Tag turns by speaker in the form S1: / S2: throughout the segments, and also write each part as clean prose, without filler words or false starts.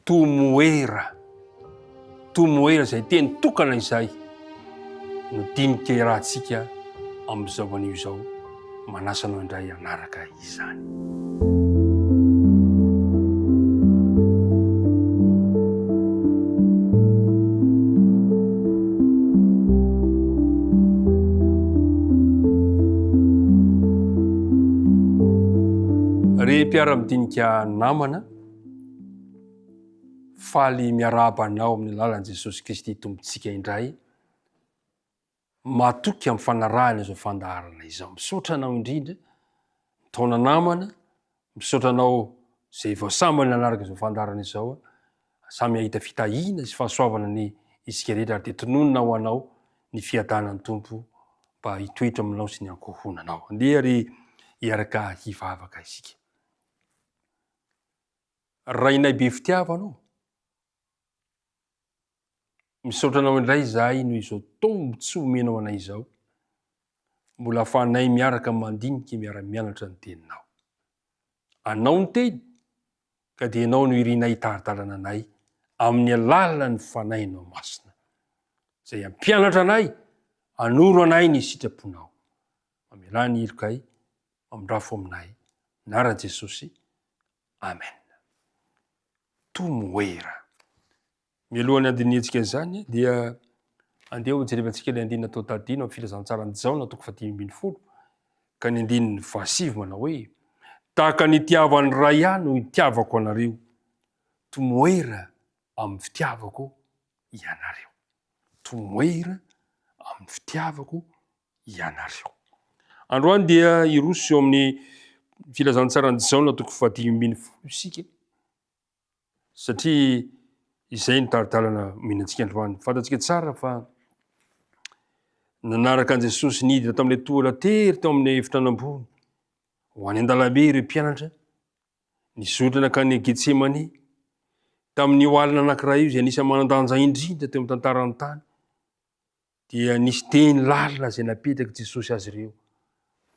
S1: Tomoera. Tomoera izay teny tokana izay no dinika iarahantsika amin'izao anio izao. Manasa anao indray hanaraka izany. Ry mpiara-midinika namana, Faly miarahaba anao amin'ny alalan'i Jesosy Kristy Tompontsika indray. Matoky amin'ny fanarahana izao fandaharana izao. Misaotra anao indrindra, mitaona namana, misaotra anao izay vao sambany nanaraka izao fandaharana izao. Samy hahita fitahiana sy fahasoavana ny isika rehetra ary dia tononina ho anao ny fiadanan'ny Tompo mba hitoetra aminao sy ny ankohonanao. Andeha ary hiaraka hivavaka isika. Rainay be fitiavana o! Misaotra anao indray izahay noho izao tombontsoa omenao anay izao, mbola afahanay miaraka mandinika miara-mianatra ny teninao. Anao ny teny, ka dia ianao no irinay hitari-dalana anay amin'ny alalan'ny Fanahinao Masina, izay hampianatra anay, hanoro anay ny sitraponao. Mamelà ny helokay, mamindrafo aminay. Anaran'i Jesosy. Amen. Tomoera. Mialohan'ny handinihantsika izany dia andeha ho jerevantsika ilay andininy atao tadino amin'ny filazantsaran'i Jaona toko fahadimy ambin'ny folo ka ny andininy fahasivy manao hoe tahaka ny itiavan'ny Ray ahy no itiavako anareo. Tomoera amin'ny fitiavako ianareo. Tomoera amin'ny fitiavako ianareo. Androany dia hiroso eo amin'ny filazantsaran'i Jaona toko fahadimy ambin'ny folo isika satria izay ny tari-dalana omena antsika androany. Fantatsika tsara fa nanaraka an'i Jesosy nidina tamin'ilay tohatra tery tao amin'ny efitrano ambony ho any an-dalambe ireo mpianatra nizotra nankany Getsemane tamin'io alina anankiray io izay anisan'ny manan-danja indrindra teo amin'ny tantaran'ny tany. dia nisy teny lalina izay napetrak'i Jesosy azy ireo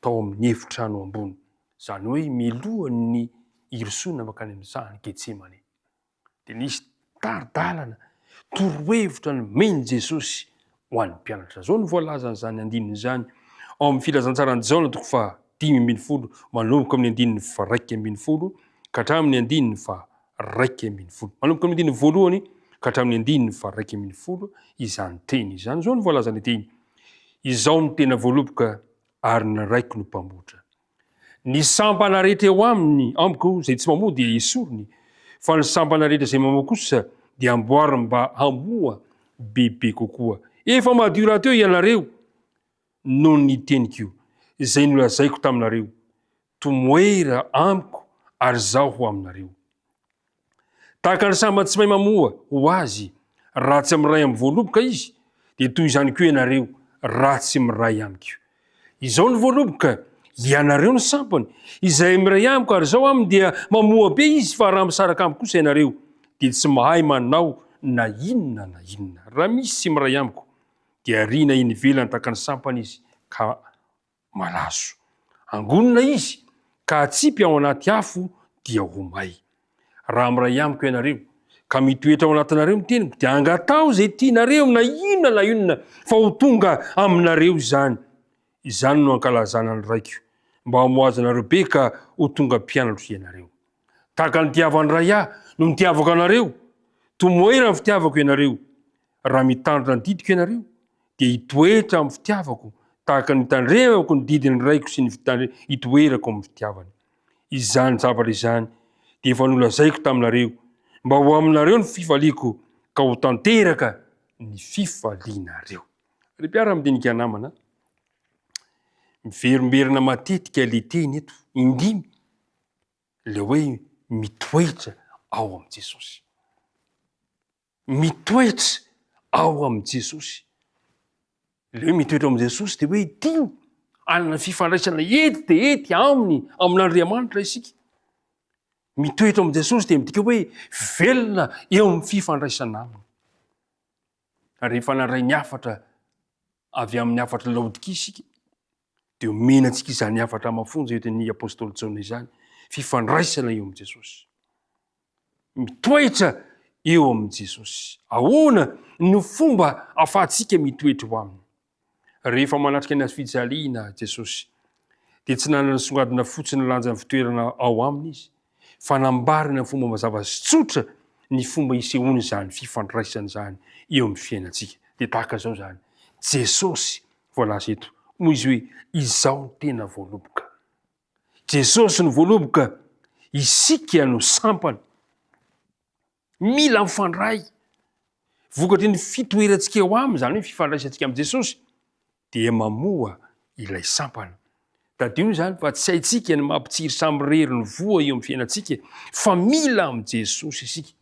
S1: tao amin'ny efitrano ambony, izany hoe milohan'ny hirosoana mankany amin'ny sahan'i Getsemane. Dia nisy tari-dalana, torohevitra nomen'i Jesosy ho an'ny mpianatra. Izao no voalazan'izany andininy izany ao amin'ny Filazantsaran'i Jaona toko faha-15 manomboka amin'ny andininy faha-11 ka hatramin'ny andininy faha 11. Manomboka amin'ny andininy voalohany ka hatramin'ny andininy faha-11 izany teny izany. Izao no voalazan'ny teny, Izaho no tena voaloboka ary ny Raiko no mpamboatra. Ny sampana rehetra eo aminy, amiko, izay tsy mamoa dia esoriny, fa ny sampana rehetra izay mamoa kosa dia amboariny mba hamoa bebe kokoa. Efa madio rahateo ianareo noho ny teniko, izay nolazaiko taminareo. Tomoera amiko ary izaho ho aminareo. Tahaka ny samba tsy mahay mamoa ho azy raha tsy miray amin'ny voaloboka izy, dia toy izany koa ianareo raha tsy miray amiko. Izao ny voaloboka, ianareo ny sampany. Izay miray amiko ary izaho aminy dia mamoa be izy, fa raha misaraka amiko kosa ianareo, dia tsy mahay manao na inona na inona. Raha misy tsy miray amiko, dia ariana eny ivelany tahaka ny sampana izy ka malazo. Angonina izy ka atsipy ao anaty afo dia ho may. Raha miray amiko ianareo, ka mitoetra ao anatinareo ny teniko, dia angataho izay tianareo na inona na inona, fa ho tonga aminareo izany. Izany no ankalazana ny Raiko, mba hamoazanareo be ka ho tonga mpianatro ianareo. Tahaka ny nitiavan'ny Ray ahy no nitiavako anareo, tomoera ny fitiavako ianareo. Raha mitandrina ny didiko ianareo, dia hitoetra amin'ny fitiavako, tahaka ny nitandremako ny didin'ny Raiko sy ny hitoerako amin'ny fitiavany. Izany zavatra izany dia efa nolazaiko taminareo, mba ho aminareo ny fifaliako, ka ho tanteraka ny fifalianareo. Ry mpiara-midinika namana, miverimberina matetika ilay teny eto, indimy, ilay hoe mitoetra ao amin'i Jesosy. Mitoetra ao amin'i Jesosy. Ilay hoe mitoetra ao amin'i Jesosy dia hoe tia hanana fifandraisana ety dia ety aminy, amin'Andriamanitra isika. Mitoetra ao amin'i Jesosy dia midika hoe velona eo amin'ny fifandraisana aminy. Rehefa nandray ny hafatra avy amin'ny hafatra Laodikia isika, dia omena antsika izany hafatra mafonja entin'ny apostoly Jaona izany, fifandraisana eo amin'i Jesosy. Mitoetra. eo amin'i Jesosy? Ahoana no fomba ahafahantsika mitoetra eo aminy? Rehefa manatrika ny hazofijaliana Jesosy, dia tsy nanana songadina fotsiny ny lanjan'ny fitoerana ao aminy izy, fa nambarany amin'ny fomba mazava sy tsotra ny fomba isehoan'izany fifandraisana izany eo amin'ny fiainantsika. Dia tahaka izao izany, Jesosy voalaza eto, hoy izy hoe, Izaho no tena voaloboka. Jesosy no voaloboka, isika no sampana. Mila mifandray. Vokatry ny fitoerantsika eo aminy, izany hoe fifandraisantsika amin'i Jesosy, dia mamoa ilay sampana. Tadidio izany fa tsy haintsika ny mampitsiry samirery ny voa eo amin'ny fiainantsika, fa mila amin'i Jesosy isika.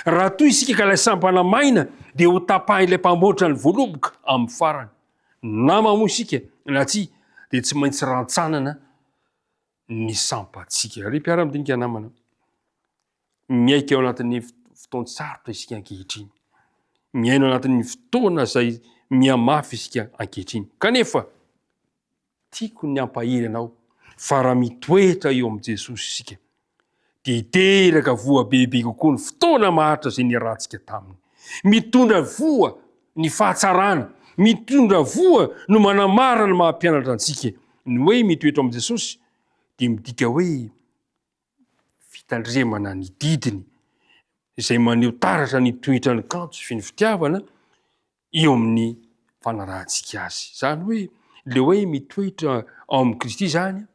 S1: Raha toa isika ka ilay sampana maina, dia ho tapahin'ilay mpamboatra ny voaloboka amin'ny farany. Na mamoa isika na tsia, dia tsy maintsy rantsanana ny sampantsika. Ry mpiara-midinika namana, miaiky ao anatin'ny fotoan-tsarotra isika ankehitriny. Miaina ao anatin'ny fotoana izay mihamafy isika ankehitriny. Kanefa, tiako ny hampahery anao fa raha mitoetra eo amin'i Jesosy isika, dia hiteraka voa bebe kokoa ny fotoana maharitra izay niarahantsika taminy. Mitondra voa ny fahatsarana, mitondra voa no manamara ny maha mpianatra antsika. Ny hoe mitoetra ao amin'i Jesosy dia midika hoe fitandremana ny didiny izay maneho taratra ny toetrany kanto sy feno fitiavana eo amin'ny fanarahantsika azy. Izany hoe le hoe mitoetra ao amin'i Kristy izany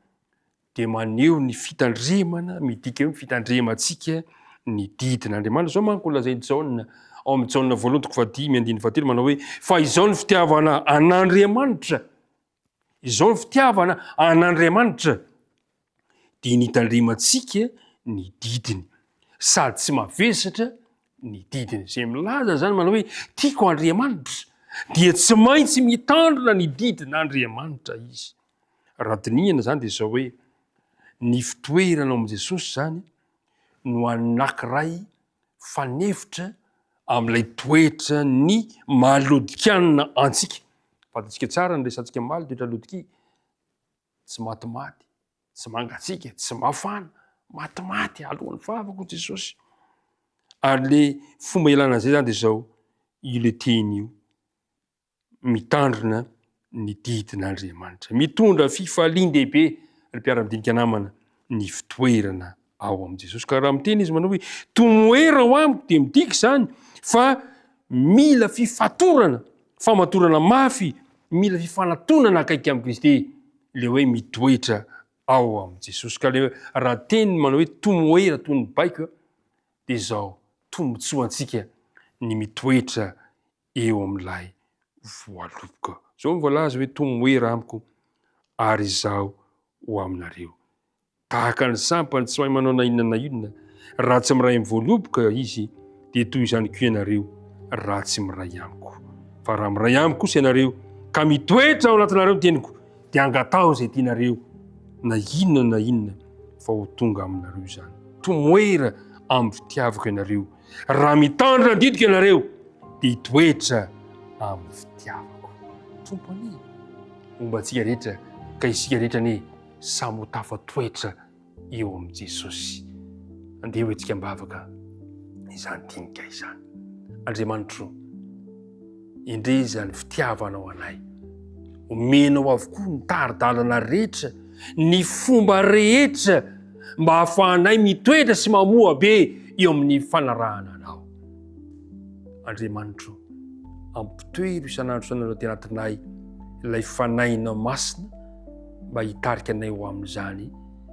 S1: dia maneho ny fitandremana, midika hoe fitandremantsika ny didin'Andriamanitra. Izao manko lazain'i Jaona ao amin'ny Jaona voalohany toko fahadimy andininy fahatelo manao hoe fa izao ny fitiavana an'Andriamanitra. Izao ny fitiavana an'Andriamanitra dia ny hitandremantsika ny didiny sady tsy mavesatra ny didiny. Izay milaza izany manao hoe tiako Andriamanitra dia tsy maintsy mitandrina ny didin'Andriamanitra izy. Raha dinihana izany dia izao hoe ny fitoerana ao amin'i Jesosy izany no anankiray fanefitra amin'ilay toetra ny maha lodikanina antsika. Fantatsika tsara ny resantsika omaly toetra lodikia, tsy matimaty, tsy mangatsiaka, tsy mafana, matimaty alohan'ny vavako Jesosy. Ary le fomba ilana an'izay zany dia izao, io le teny io. mitandrina ny didin'Andriamanitra. Mitondra fifalian-dehibe ry mpiara-midinika namana ny fitoerana ao amin'i Jesosy. Ka raha miteny izy manao hoe tomoera ao amiko dia midika izany fa mila fifatorana, famatorana mafy, mila fifanatonana akaiky amin'i Kristy le hoe mitoetra ao amin'i Jesosy. Ka le raha teny manao hoe tomoera toy ny baiko dia izao tombontsoantsika ny mitoetra eo amin'ilay voaloboka. Izao no voalaza hoe, Tomoera amiko, ary izaho ho aminareo. Tahaka ny sampany tsy mahay manao na inona na inona, raha tsy miray amin'ny voaloboka izy, dia toy izany koa ianareo, raha tsy miray amiko. Fa raha miray amiko kosa ianareo, ka mitoetra ao anatinareo ny teniko, dia angataho izay tianareo, na inona na inona, fa ho tonga aminareo izany. Tomoera amin'ny fitiavako ianareo. Raha mitandrina ny didiko ianareo, dia hitoetra amin'ny fitiavako. Tompo anie, homba antsika rehetra, ka isika rehetra anie samy ho tafatoetra eo amin'i Jesosy. Andeha ho entsika am-bavaka izany dinika izany. Andriamanitro, endrey izany fitiavanao anay. Omenao avokoa ny tari-dalana rehetra, ny fomba rehetra mba hahafahanay mitoetra sy mamoa be eo amin'ny fanarahana anao. Andriamanitro, ampitoero isan'andro isan'andro aty anatinay ilay fanahinao masina mba hitarika anay ho amin'izany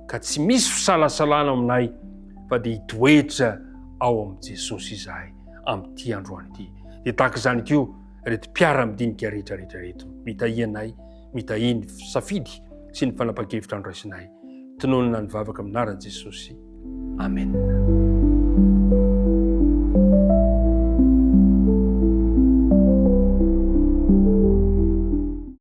S1: ka tsy misy fisalasalana aminay fa dia hitoetra ao amin'i Jesosy izahay amin'ity androany ity. Dia tahaka izany koa ireto mpiara-midinika rehetra rehetra ireto. Mitahia anay, mitahia ny safidy sy ny fanapahan-kevitra andraisinay. Tononina ny vavaka amin'ny anaran'i Jesosy. Amen.